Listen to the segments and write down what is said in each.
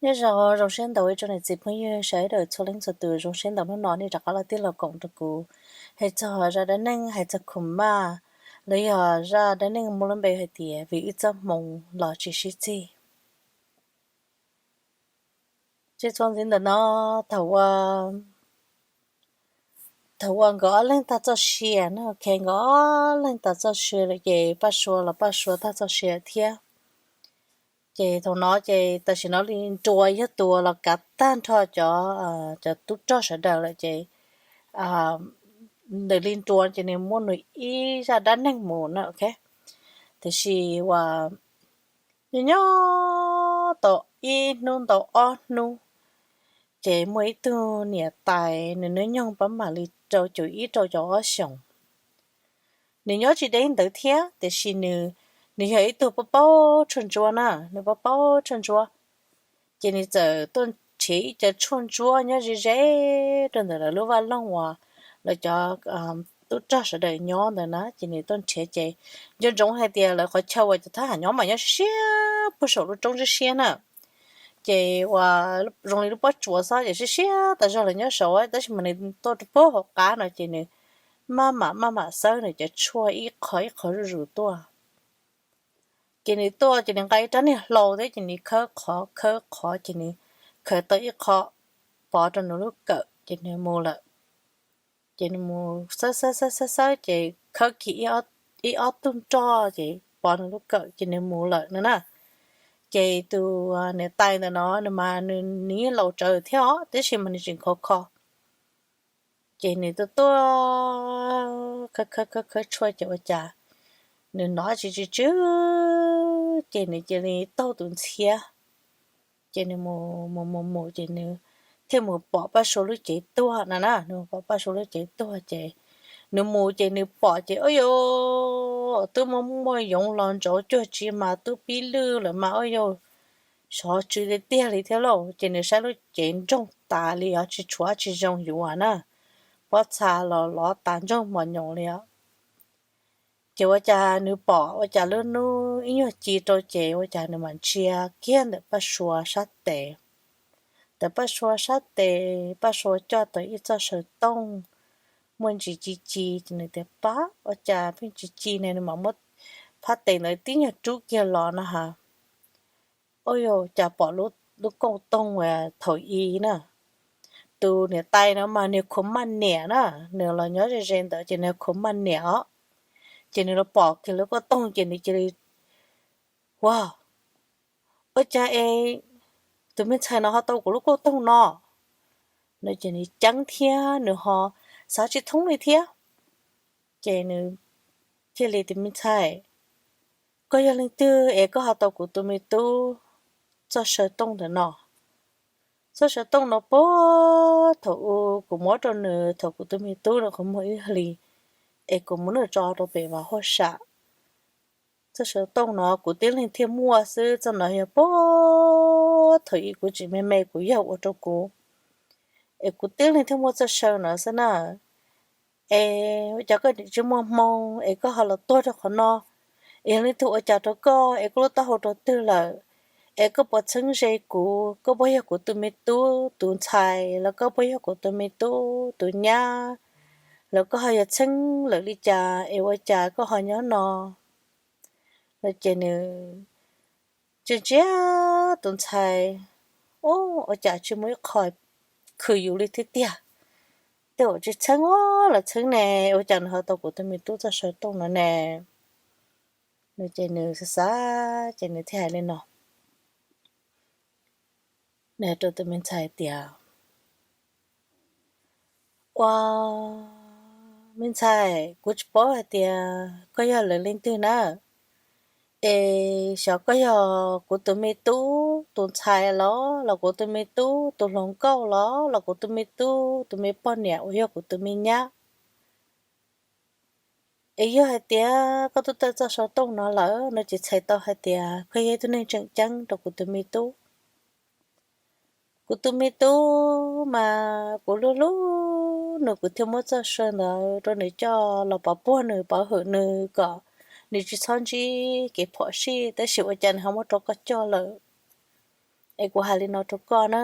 Nyob zoo, zoo siab ntau ib tsoom niam txiv phooj ywg sawv daws txhua leej txhua tus, zoo siab ntau hnub no nej rov qab los tij los koom rau kuv hais txog zaj dab neeg hais txog Khum Maj, los yog zaj dab neeg muaj lub npe hais tias vim ib txoj hmoo los tsis sib txig. Tsis txuas ntxiv ntawm no, thaum ua thaum uas nkawd ob leeg tag txoj sia no, nkawd ob leeg tag txoj sia lawm ces Paj Sua los Paj Sua tag txoj sia thiab. Ces thaum no ces tam sim no Li Nruas yog tus uas los kav tag nrho cov cov tub rog sawv daws lawm ces ntawm Li Nruas ces nws muaj nws ib zaj dab neeg mus na, ok. Tiam sis uas nyob nyob tau ib hnub ntau ob hnub, ces muaj ib tug niam tais nws hnub nyoog pab mam li rau caum ib rau caum ob xyoos. Nws nyob tsis deb ntawd thiab tiam sis nws, nws yog ib tug paub paub tshuaj ntsuab na, nws paub paub tshuaj ntsuab. Ces nws txawm tuaj nrhiav ib co tshuaj ntsuab nyob ze ze rau ntawm lawv lub vaj loog uas lawv cov tub rog sawv daws nyob ntawd na, ces nws tuaj nrhiav ces nco ntsoov hais tias lawv qhov chaw uas cov thab ham nyob mas nyob siab siab puag saum lub roob siab siab na. Ces uas zoo li lub pob tsuas xwb ces siab siab tas zog lawv nyob saud, tab sis mas nws tuaj rau puag hauv qab no ces nws maj mam maj mam xawb nws cov tshuaj ib qho ib qho zuj zus tuaj. Ces nws tuaj ces nws nqa ib rab niag hlau thiab ces nws khawb qhov khawb qhov ces nws khaws tau ib qho pov rau nws lub kawm ces nws mus lawm. Ces nws mus xawb xawb xawb xawb xawb ces khawb kiag ib ob tug nroj ces pov nws lub kawm ces nws mus lawm no na. Ces tus niam tais ntawm no nws mas nws nws yeej laus tsawv thiab os, tab sis mas nws tseem khov kho. Ces nws tuaj tuaj khawb khawb khawb khawb tshuaj ces ua cas nws hnov tsis tsis tsw, ces nws cia li taug tus ntxhiab. Ces nws mus mus mus mus ces nws thiaj mus pom Paj Sua lub cev tuag no na, nws mus pom Paj Sua lub cev tuag ces nws mus ces nws pom ces ua cas twb muaj muaj yoov los ntsauv cuag tsi mas twb pib lwj lawm mas ua cas sov tsw tiag tiag li thiab lauj. Ces nws saib lub cev nroog tas li os, tsis tshuav tsis zoo yuav na, pob txha los lov tas ntsoog mos nyoos li os. Ces ua cas nws pom ua cas lub hnub ib nyuag ci rau ces ua cas nws mam ntsia kiag ntawm Paj Sua sab tes. Ntawm Paj Sua sab tes, Paj Sua coj tau ib txoj saw tooj muaj ntsis ci ci ces nws tias pab ua cas pheej ci ci ne, nws mam muab phab tes ntawd tib nyuag rub kiag los no ha. Ua cas pom lub kauj tooj uas thaum i na, tus niam tais no mas nws khuv maj niam na, nws los nyob ze ze ntawd ces nws khuv maj niam os. Ces nws los pom kiag lub kauj tooj ces nws cia li, ua, ua cas es tus me ntxhais no ho tau kuv lub kauj tooj no? No ces nws ceeb thiab nws ho xav tsis thoob li thiab. Ces nws thiaj li, tus me ntxhais, koj yog leej twg es koj ho tau kuv tus me tub txoj saw tooj ntawm no? Txoj saw tooj no puag thaum ub kuv muab rau nws thaum kuv tus me tub no qhov muag ib hlis, es kuv muab nws tso rau pem vaj huaj sam. Txoj saw tooj no kuv tib leeg thiaj muaj xwb, txoj no yog puag thaum ub kuv tseem me me kuv yawg ua rau kuv, es kuv tib leeg thiaj muaj txoj saw no xwb na. Es ua cas koj nim tsis muaj hmoo es koj ho los tuag rau qhov no? Es yog leej twg ua cas rau koj es koj lub taub hau rau twg lawm? Es koj puas txheeb ze kuv? Koj puas yog kuv tus me tub tus ntxhais los koj puas yog kuv tus me tub tus nyab? Los koj ho yog txheeb lawm li cas es ua cas koj ho nyob no? No ces nws ntsia ntsia tus ntxhais, ua cas tsis muaj ib qho khwm yus li thiab tiag. Tej zaum tsis txheeb los txheeb ne, ua cas nws ho tau kuv tus me tub txoj saw tooj no ne? No ces nws xav xav ces nws thiaj hais li no, nws hais rau tus me ntxhais tias, ua, me ntxhais, kuv tsis paub hais tias koj yog lawv leej twg na. Es xyov koj yog kuv tus me tub tus ntxhais los los kuv tus me tub tus hluas nkauj los los kuv tus me tub tus me poj niam uas yog kuv tus me nyab. Es yog hais tias koj twb tau txoj saw tooj no lawm no ces txhais tau hais tias koj yog ib tug neeg tseem ceeb rau kuv tus me tub. Kuv tus me tub mas kuv hlub hlub nws, kuv thiaj muab txoj saw ntawd rau nws coj los pov puag nws pov hwm nws kom nws tsis txhob ntsib kev phom sij, tab sis ua cas nws ho muab rau koj coj lawm. Es kuv hais li no rau koj na,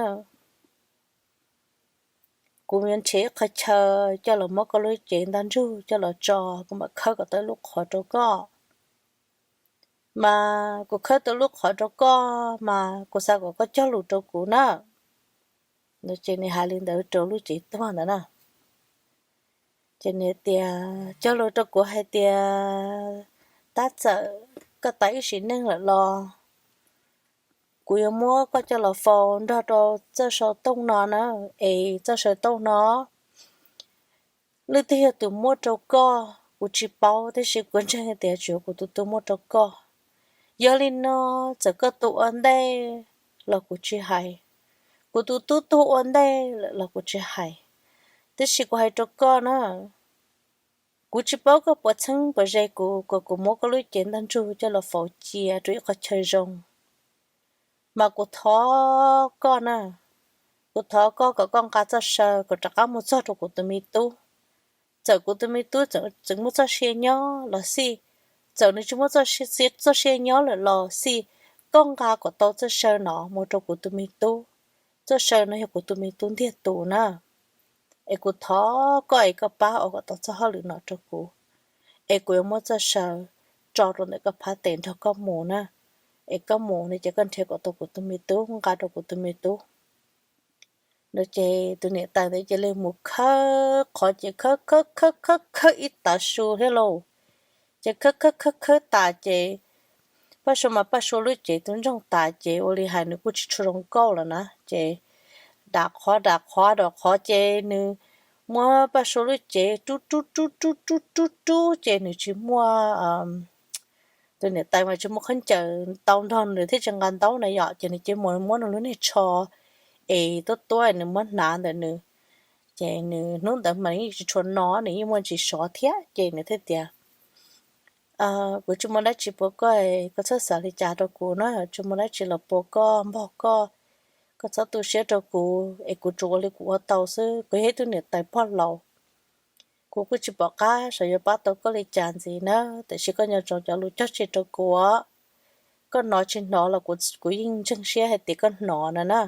kuv yuav nrhiav ib qho chaw coj los muab koj lub cev ntaj ntsug coj los tso, kuv mam khawb kom tau lub qhov rau koj. Mas kuv khawb tau lub qhov rau koj mas kuv xav kom koj cog lus rau kuv na. Ces nws hais li ntawd rau lub cev tuag ntawd na. Ces nws tias, cog lus rau kuv hais tias tab txawm koj tas ib sim neej lawm los kuv yuav muab koj coj los faus nrog rau txoj saw tooj no na. Es txoj saw tooj no leej twg yog tus muab rau koj kuv tsis paub, tab sis kuv ntseeg tias tsuas yog kuv tus tub muab rau koj. Yog li no, txawm koj tuag ua ntej los kuv tsis hais, kuv tus tub tuag ua ntej lawm los kuv tsis hais, tab sis kuv hais rau koj na, kuv tsis paub koj puas txheeb puas ze kuv kom kuv muab koj lub cev ntaj ntsug coj los faus cia rau ib qho chaw zoo. Mas kuv thov koj na, kuv thov koj kom koj nqa txoj saw kom rov qab mus txog rau kuv tus me tub. Txawm kuv tus me tub tseem muaj txoj sia nyob los xij, txawm nws tsis muaj txoj sia nyob lawm los xij, koj nqa kom tau txoj saw no mus rau kuv tus me tub. Txoj saw no yog kuv tus me tub ntiag tus na. Es kuv thov koj es koj pab ua kom tau txoj hauj lwm no rau kuv, es kuv yuav muab txoj saw tso rau ntawm koj phab tes nrog koj mus na. Es koj mus no ces koj nrhiav kom tau kuv tus me tub, nqa rau kuv tus me tub. No ces tus niam tais ntawd cia li mus khawb qhov ces khawb khawb khawb khawb khawb ib tav su thiab lauj. Ces khawb khawb khawb khawb tas ces Paj Suav mas Paj Suav lub cev twb ntsoog tas ces ua li hais nws kuj tsis tshua zoo nkauj lawm na. Ces dam qhov dam qhov dam qhov ces nws muab Paj Suav lub cev rub rub rub rub rub rub rub ces nws tsis muaj, tus niam tais mas tsis muaj khaub ncaws tau nrog nws thiab tsis nqa ntaub na yom, ces nws cia li muab nws lub niag tsho es tuab tuab nws muab hnav ntawm nws. Ces nws hnub ntawd mas nws yeej tsis tshua no, nws yeej muaj ntsis sov thiab ces nws thiaj tias, kuv tsis muaj dab tsi pua koj, koj txhob xav li cas rau kuv na, tsis muaj dab tsi los pua koj npog koj, koj txhob tu siab rau kuv es kuv tsuas ua li kuv ua tau xwb, kuv yog ib tug niam tais pog laus. Kuv kuj tsis pom qab xyov yuav pab tau koj li cas ntxiv na, tiam sis koj nco ntsoov cov lus cog tseg rau kuv. Koj hnov tsis hnov los kuv yeej ntseeg siab hais tias koj hnov no na.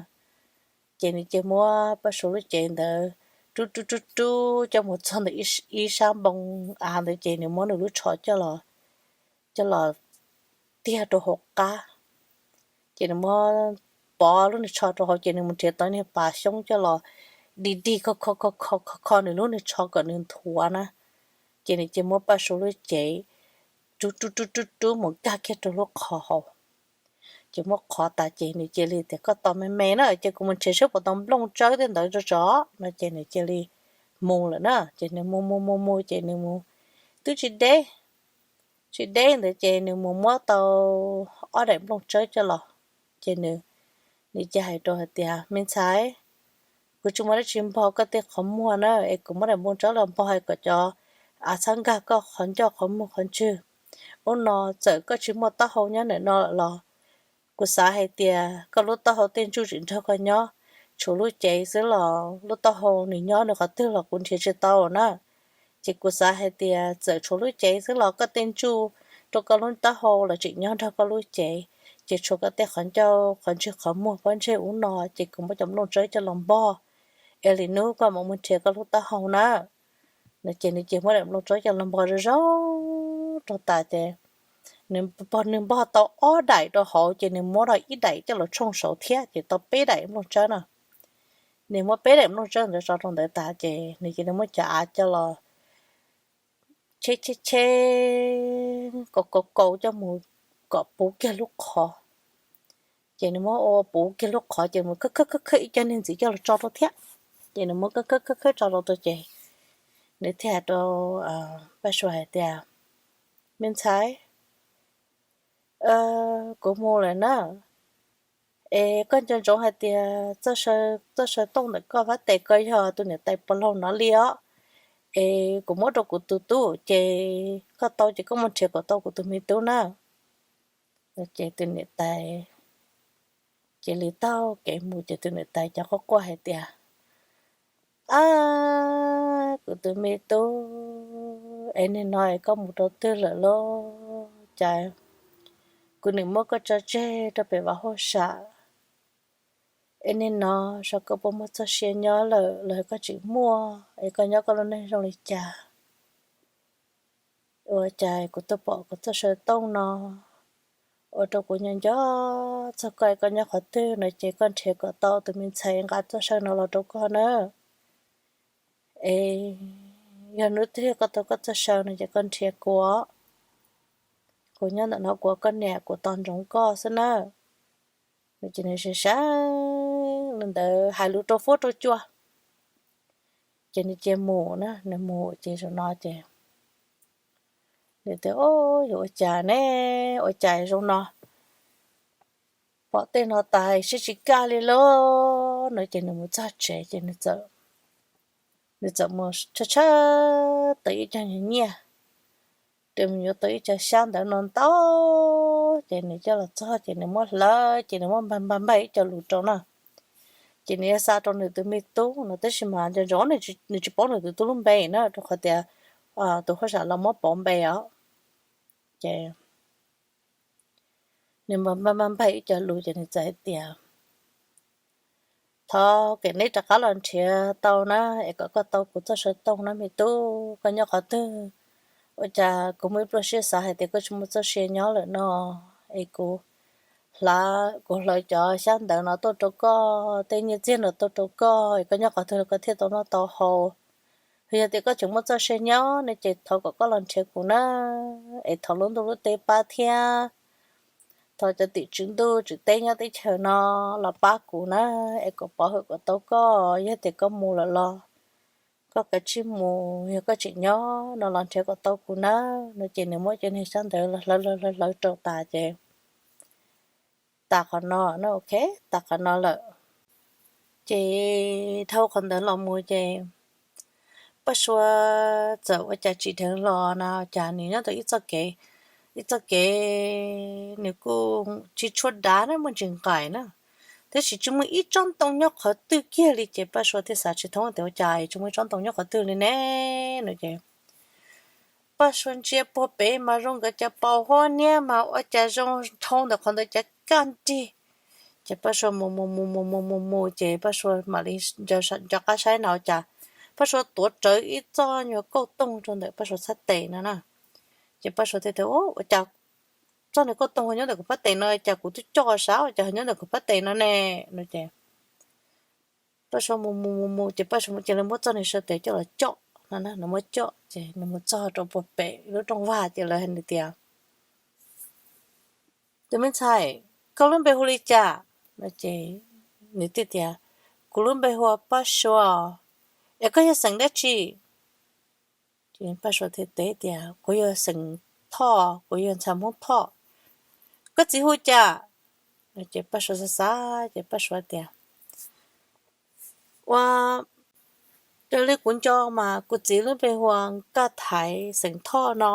Ces nws cia muab Paj Suav lub cev ntawd rub rub rub rub coj mus txog ntawm ib sab npoo av ntawd ces nws muab nws lub tsho coj los, coj los tiag rau hauv qab. Ces nws muab pov lub niag tsho rau hauv ces nws mus nrhiav tau niag pas xyoob coj los dig dig kho kho kho kho kho kho nws lub niag tsho kom nws nthuav na. Ces nws cia muab Paj Suav lub cev rub rub rub rub rub mus nkag kiag rau lub qhov hauv. Ces muab qhov tas ces nws cia li tias koj tos me me na ces kuv mus nrhiav seb puas tau nplooj tsawb tej ntawd tso tso no ces nws cia li mus lawm na. Ces nws mus mus mus mus ces nws mus twb tsis deb, tsis deb ntawd ces nws mus muab tau ob daim nplooj tsawb coj los. Ces nws, nws cia hais rau hais tias me ntxhais, kuv tsis muaj dab tsi npog koj tej qhov muag na, es kuv muab daim nplooj tsawb los npog hais kom cov av txhob nkag koj qhov ncauj qhov muag qhov ntswg. Ub no txawm koj tsis muaj taub hau nyob ntawm no lawm los kuv xav hais tias koj lub taub hau tej ntsuj tseem nrog koj nyob, tshuav lub cev xwb los lub taub hau nws nyob nws qhov twg los kuv nrhiav tsis tau na. Ces kuv xav hais tias txawm tshuav lub cev xwb los koj tej ntsuj rau koj lub taub hau los tseem nyob nrog koj lub cev, ces tshuav koj tej qhov ncauj qhov ntswg qhov muag pob ntseg ub no ces kuv muab cov nplooj tsawb coj los npog, es lwm hnub koj mam mus nrhiav koj lub taub hau na. No ces nws cia muab daim nplooj tsawb coj los npog zoo zoo rau tas ces nws npog tau ob daim rau hauv ces nws muab rau ib daim coj los tshooj saud thiab ces tau peb daim nplooj tsawb no. Nws muab peb daim nplooj tsawb ntawd tso rau ntawd tas ces nws cia li muab cov av coj los cheb cheb cheb kaus kaus kaus coj mus kom puv kiag lub qhov. Ces nws muab ua puv kiag lub qhov ces mus khawb khawb khawb khawb ib co niag ntxiv coj los tso rau thiab. Ces nws muab khawb khawb khawb khawb tso rau rau ces nws thiaj hais rau Paj Suav hais tias me ntxhais, kuv mus lawm na, es koj nco ntsoov hais tias txoj saw tooj ntawm koj vaj tes koj yog tus niam tais pog laug no li os, es kuv muab rau kuv tus tub ces koj tau ces koj mus nrhiav kom tau kuv tus me tub na. Ces tus niam tais cia li taug kev mus ces tus niam tais cov quaj quaj hais tias ab, kuv tus me tub es nim no es koj mus rau twg lawm lauj? Cas kuv nim muab koj tso tseg rau pem vaj hauj sam, Es nim no xyov koj puas muaj txoj sia nyob lawm los koj tseem muaj, es koj nyob koj lub neej zoo li cas? Ua cas kuv tuaj pom kuv txoj saw tooj no ua rau kuv nyob nco txog koj, es koj nyob qhov twg no ces koj nrhiav kom tau tus me ntxhais nqa txoj saw no los rau koj na. Es yog hnub twg koj tau koj txoj saw no ces koj nrhiav kuv, kuv nyob ntawm no kuv ua koj niam kuv tos ntsoov koj xwb na. Ces nws sawv sawv li ntawd hais lus rau fuab rau cua, ces nws cia mus na, nws mus ces zaum no ces nws tias, Au, yuav ua cas ne, ua cas zoo no, pom tej no tas siab tsis kaj li lauj no. Ces nws mus txog tsev ces nws txawm mus tshawb tshawb tau ib co nyiaj, mus yuav tau ib co xyab ntawv no ntau, ces nws coj los txog ces nws muab hlawv ces nws muab npag npag npag ib co lus rau na. Ces nws yuav xa rau nws tus me tub no, tab sis mas nco ntsoov nws tsis paub nws tus tub lub npe na, rau qhov tias tus huab sam los muab pauv npe os. Ces nws npag npag npag ib co lus ces nws txawm hais tias, Thov kom neb rov qab los nrhiav tau na, es kom koj tau kuv txoj saw tooj na me tub. Koj nyob qhov twg? Ua cas kuv muaj ib pluag siab xav hais tias koj tsis muaj txoj sia nyob lawm no, es kuv hlawv, kuv hlawv cov xyab ntawv no tuaj rau koj, tej nyiaj txiag no tuaj rau koj, es koj nyob qhov twg los koj thiaj tau noj tau haus. Yog tias koj tseem muaj txoj sia nyob no ces thov kom koj los nrhiav kuv na, es thov lub ntuj lub teb pab thiab. Thov cov tim tswv ntuj tswv teb nyob teb chaws no los pab kuv na, es kom pov hwm kom tau koj. Yog tias koj mus lawm los koj kav tsij mus, yog koj tseem nyob no los nrhiav kom tau kuv na. No ces nws muab cov niag xyab ntawv hlawv hlawv hlawv hlawv rau tas ces tas qhov no, no ok, tas qhov no lawm. Ces dhau qhov ntawd los mus ces Paj Sua txawm ua cas tsim dheev los na, cas nws nyob tau ib txoj kev, ib txoj kev nws kuj tsis tshua dav na, muaj ntsis nqaim na, tab sis tsis muaj ib tsob ntoo nyob qhov twg kiag li. Ces Paj Sua thiaj xav tsis thoob tias ua cas tsis muaj ib tsob ntoo nyob qhov twg li ne no ces Paj Sua ntsia puag pem mas zoo nkawd cov paus huab niab mas ua cas zoo dhau ntawm qhov ntawd cov kaj nrig. Ces Paj Sua mus mus mus mus mus mus mus ces Paj Sua mam li nco qab saib no cas Paj Sua tuav rawv ib txoj nyuag kauj tooj rau ntawm Paj Sua txhab tes no na. Ces Paj Sua thiaj tias, Ua cas txoj niag kauj tooj ho nyob ntawm kuv phab tes no, cas kuv twb coj sav ua cas ho nyob ntawm kuv phab tes no ne? No ces Paj Sua mus mus mus mus ces Paj Sua cia li muab txoj niag saw tes coj los coj no na, nws muab coj ces nws mus txog rau puag pem lub rooj vag ces lawv hais nws tias, Tus me ntxhais, koj lub npe hu li cas? No ces nws thiaj tias, Kuv lub npe hu ua Paj Sua. Es koj yog xeem dab tsi? Ces Paj Sua thiaj teb tias, Kuv yog xeem Thoj, kuv yog ntxhais Hmoob Thoj. Koj txiv hu cas? Ces Paj Sua xav xav ces Paj Sua tias, Ua, raws li kuv nco mas kuv txiv lub npe hu ua Nkaj Thaiv xeem Thoj no,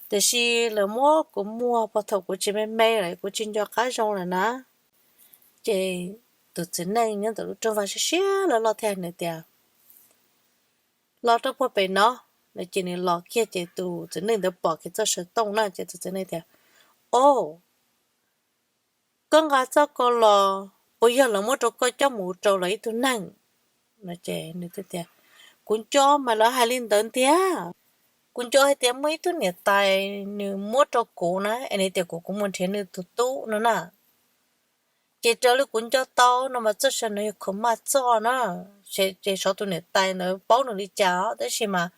tiam sis lawv muab kuv muag puag thaum kuv tsis me me lawm, kuv tsis nco qab zoo lawm na. Ces tus txiv neej nyob ntawm lub rooj vag siab siab loj loj thiaj hais nws tias, Los rau puag pem no. No ces nws los kiag ces tus txiv neej ntawd pom kiag txoj saw tooj na ces tus txiv neej tias, O, koj nqa txoj ko los puas yog lawv muab rau koj coj mus rau lawv ib tug neeg? No ces nws thiaj tias, Kuv nco mas lawv hais li ntawd ntiag. Kuv nco hais tias muaj ib tug niam tais nws muab rau kuv na, es nws tias kuv kuv mus nrhiav nws tus tub no na. Ces raws li kuv nco tau no mas txoj saw no yog Khum Maj txoj na. Ces xyov tus niam tais ntawd paub nws li cas os, tab sis mas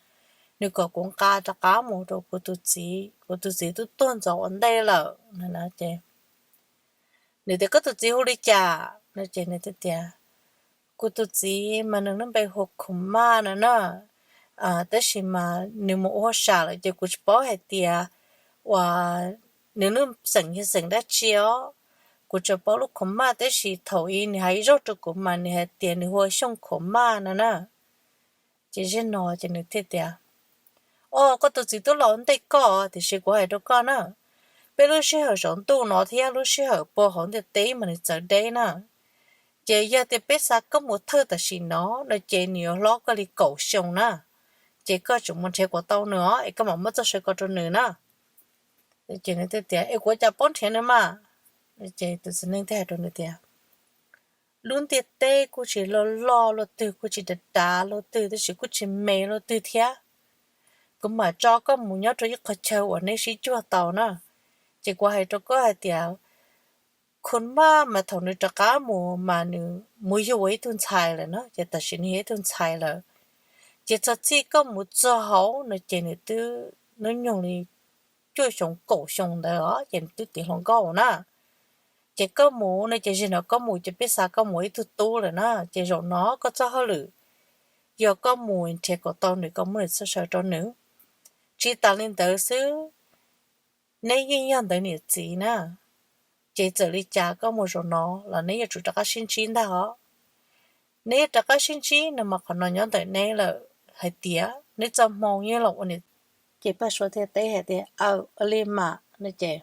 nws kom kuv nqa rov qab mus rau kuv tus txiv, kuv tus txiv twb tuag ntxov ua ntej lawm no. Ces nws tias, Koj tus txiv hu li cas? No ces nws thiaj tias, Kuv tus txiv mas nws lub npe hu ua Khum Maj no na, tab sis mas nws mus ua huab sam lawm ces kuv tsis paub hais tias uas nws lub xeem yog xeem dab tsi os. Kuv tsuas paub lub Khum Maj, tab sis thaum ub nws hais ib zaug rau kuv mas nws hais tias nws hu ua Xyooj Khum Maj no na. Ces zej no ces nws thiaj tias, O, koj tus txiv twb los ua ntej koj, tiam sis kuv hais rau koj na, peb lub sij hawm saum ntuj no thiab lub sij hawm puag hauv ntiaj teb mas nws txawv deb na. Ces yog tias peb xa koj mus thawj tam sim no no ces nws yuav hlob koj li kaum xyoo na. Ces koj tseem mus nrhiav kom tau nws os, es koj mam muab txoj saw ko rau nws na. Ces nws thiaj tias, Es kuv ua cas paub nrhiav nws mas? Ces tus txiv neej thiaj hais rau nws tias, lub ntiaj teb kuj tsis loj loj luaj twg, kuj tsis dav dav luaj twg, tab sis kuj tsis me luaj twg thiab. Kuv mam tso koj mus nyob rau ib qhov chaw uas neb sib cuag tau na. Ces kuv hais rau koj hais tias, Khun Maj mas thaum nws rov qab mus mas nws mus yug ua ib tug ntxhais lawm na, ces tam sim nws yog ib tug ntxhais lawm. Ces txog txij koj mus txog hauv no ces nws twb hnub nyoog li cuaj xyoo kaum xyoo ntawd os, ces nws twb tiav hluas nkauj na. Ces koj mus no ces zaum no koj mus ces peb xav koj mus ib tug tub lawm na, ces zaum no koj txoj hauj lwm yog koj mus nrhiav kom tau nws, koj muab nws txoj saw rau nws. Tsis tas li ntawd xwb, neb yeej yog ntawd niam txiv na, ces txawm li cas koj mus zaum no los neb yuav tsum rov qab sib ntsib ntag os. Neb rov qab sib ntsib no mas qhov no nyob ntawm neb lawm hais tias neb txoj hmoo yeej los ua niam. Ces Paj Suav thiaj teb hais tias, Aw, ua li mas no ces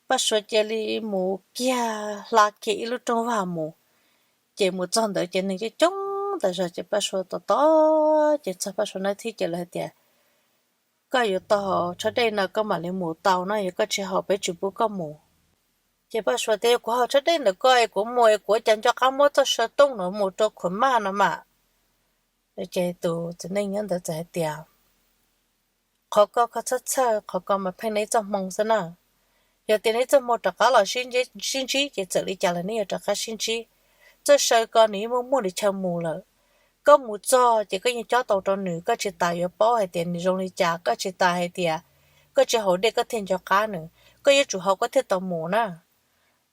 Paj Suav cia li mus kiag hla kiag ib lub rooj vag mus. Ces mus txog ntawd ces neeg coob coob tas zog, ces Paj Suav tos tos ces txog Paj Suav nab thib ces lawv hais tias, Koj yuav tau haus tshob dej no koj mam li mus tau na, yog koj tsis haus peb tsis pub koj mus. Ces Paj Suav tias, Kuv haus tshob dej ntawm koj es kuv mus es kuv ua cas nco qab muab txoj saw tooj no mus rau Khun Maj no mas. Ces tus txiv neej nyob ntawd txawm hais tias, Qhov ko koj txhob txhawj, qhov ko mas pheej neb txoj hmoo xwb na. Yog tias neb txoj hmoo rov qab los sib ntsib ces txawm li cas los neb yuav rov qab sib ntsib. Txoj saw ko nws yeej muaj muaj li chaw mus lawm. Koj mus txog ces koj yeej cob tau rau nws, koj tsis tas yuav paub hais tias nws zoo li cas, koj tsis tas hais tias koj tsis haus dej koj thiaj nco qab nws, koj yuav tsum haus koj thiaj tau mus na.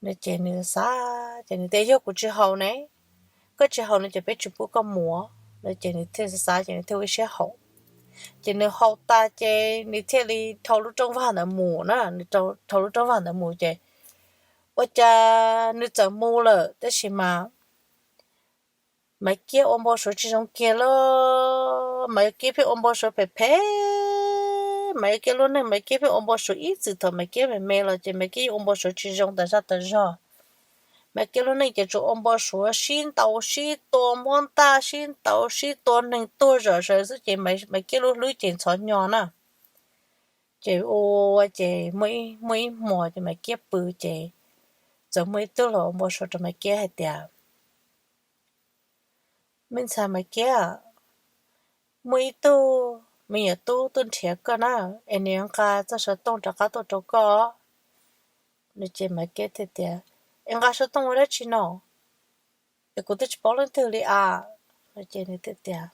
No ces nws xav ces nws tias, Yog kuv tsis haus ne? Koj tsis haus no ces peb tsis pub koj mus. No ces nws thiaj xav xav ces nws thiaj ua ib siab haus. Ces nws haus tas ces nws thiaj li dhau lub rooj vag ntawd mus na, nws dhau lub rooj vag ntawd mus ces ua cas nws txawm mus lawm tab sis mas Maiv Kiab ua npau suav tsis zoo kiag lauj. Maiv Kiab pheej ua npau suav phem phem. Maiv Kiab lub neej Maiv Kiab pheej ua npau suav ib txwm thaum Maiv Kiab me me los ces Maiv Kiab yeej ua npau suav tsis zoo tas zaj tas zog. Maiv Kiab lub neej ces tsuas ua npau suav sib ntaus sib tua, muab ntaj sib ntaus sib tua, neeg tuag zom zaws xwb ces Maiv Kiab lub hlwb ces ntxhov hnyo na. Ces ua ces muaj ib hmo ces Maiv Kiab pw ces txawm muaj ib tug los ua npau suav rau Maiv Kiab hais tias, Me ntxhais Maiv Kiab, muaj ib tug me nyuam tub tuaj nrhiav koj na, es nws nqa txoj saw tooj rov qab tuaj rau koj. No ces Maiv Kiab thiaj tias, Es nqa saw tooj ua dab tsi no? Es kuv twb tsis paub leej twg li as. No ces nws thiaj tias,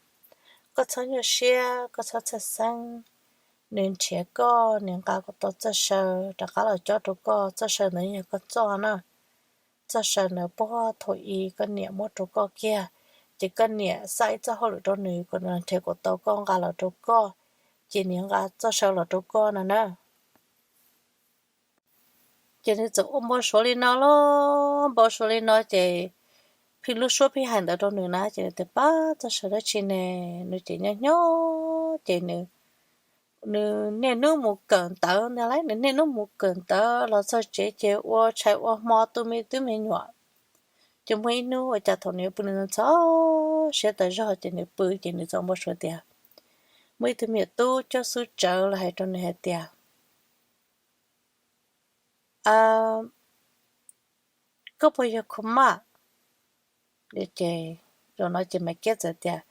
Koj txhob nyuaj siab, koj txhob txhawj xeeb. Nws nrhiav koj, nws nqa kom tau txoj saw rov qab los cob rau koj, txoj saw ntawd yog koj txoj na. Txoj saw ntawd puag thaum ub koj niam muab rau koj kiag, ces koj niam xa ib txoj hauj lwm rau nws kom nws los nrhiav kom tau koj nqa los rau koj, ces nws nqa txoj saw los rau koj no na. Ces nws txawm ua npau suav li no los npau suav li no ces phim lub suab phim hais ntawd rau nws na ces nws tias, Pab txoj saw dab tsi ne? No ces nyob nyob ces nws, nws niaj hnub mus kawm ntawv ntag lauj, nws niaj hnub mus kawm ntawv los txog tsev ces ua tshais ua hmo tu me tub me nyuam. Ces muaj ib hnub ua cas thaum nws pw nws ntxhov siab tas zog ces nws pw ces nws txawm ua npau suav tias muaj ib tug me nyuam tub cob xub tsawv los hais rau nws hais tias, Koj puas yog Khun Maj? Ces zaum no ces Maiv Kiab txawm tias,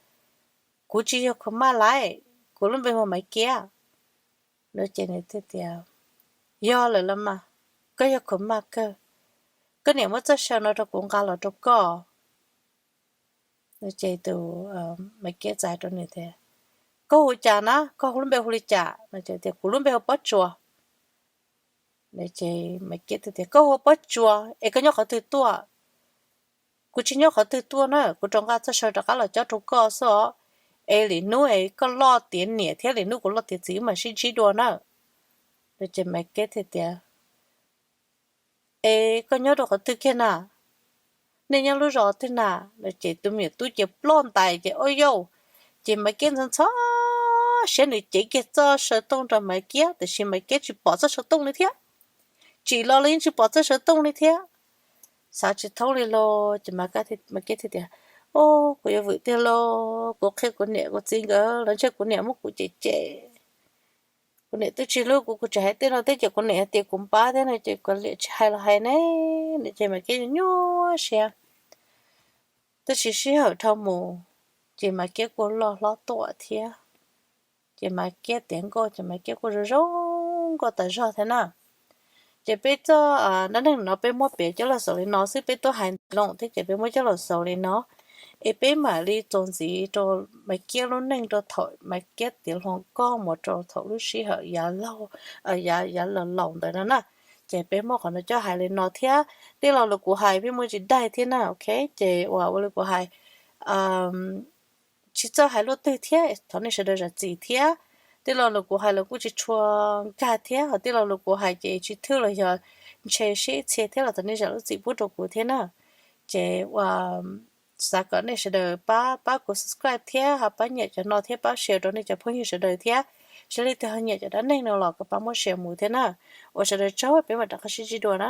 Kuv tsis yog Khun Maj lauj, kuv lub npe hu Maiv Kiab. No ces nws thiaj tias, Yog lawm los mas, koj yog Khun Maj kawg. Koj niam muab txoj saw no rau kuv nqa los rau koj. No ces tus Maiv Kiab txawm hais rau nws tias, Koj hu cas na? Koj hu lub npe hu li cas? No ces tias, Kuv lub npe hu Pob Tsuas. No ces Maiv Kiab thiaj tias, Koj hu Pob Tsuas es koj nyob qhov twg tuaj? Kuv tsis nyob qhov twg tuaj na, kuv rov nqa txoj saw rov qab los cob rau koj xwb os. Es lwm hnub es koj loj tiav niam thiab lwm hnub kuv loj tiav txiv wb mam sib ntsib dua na. No ces Maiv Kiab thiaj tias, Es koj nyob rau qhov twg kiag na? Nej nyob lub zos twg na? No ces tus me nyuam tub ces ploj ntais ces ua yau. Ces Maiv Kiab ntxhov ntxhov siab nws cev kiag txoj saw tooj rau Maiv Kiab tiam sis Maiv Kiab tsis pom txoj saw tooj li thiab. Tsim los los yeej tsis pom txoj saw tooj li thiab. Xav tsis thoob li los ces Maiv Kiab thiaj tias, Ub, kuv yuav vwm tiag lauj, kuv qhia kuv niam kuv txiv nkawd los ntshe kuv niam muab kuv cem cem. Kuv niam twb tsis hlub kuv, kuv tseem hais tej no thiab ces kuv niam hais tias kuv npab thiab no ces kuv liam tsis hais los hais ne. No ces Maiv Kiab nyuaj siab. Tab sis sij hawm dhau mus ces Maiv Kiab kuj loj hlob tuaj thiab. Ces Maiv Kiab tiav nkauj ces Maiv Kiab kuj zoo zoo nkauj tas zog thiab na. Ces peb txoj dab neeg no peb muab piav coj los xaus li no xwb, peb tuaj hais ntev loo thiab ces peb muab coj los xaus li no. Es peb mam li txuas ntxiv rau Maiv Kiab lub neej rau thaum Maiv Kiab tiav hluas nkauj mus rau thaum lub sij hawm yav laus, yav laus laus ntawd no na. Ces peb muab qhov no coj hais li no thiab, tej lo lus kuv hais peb muab tsis daig thiab na, ok. Ces uas ua li kuv hais, tsis txawj hais luaj twg thiab, thov nej sawv daws zam txim thiab. Tej lo lus kuv hais los kuj tsis tshua nkag thiab, ho tej lo lus kuv hais ces tsis thwj los yog ntshe siab ib txhia thiab los thov nej zam lub txim pub rau kuv thiab na. Ces ua xav kom nej sawv daws pab, pab kuv subscribe thiab ho pab nyiam cov no thiab pab share rau nej cov phooj ywg sawv daws thiab. Saib leej twg ho nyiam cov dab neeg no los kom pab muab share mus thiab na. Ua sawv daws tsaug, peb mam rov qab sib ntsib dua na.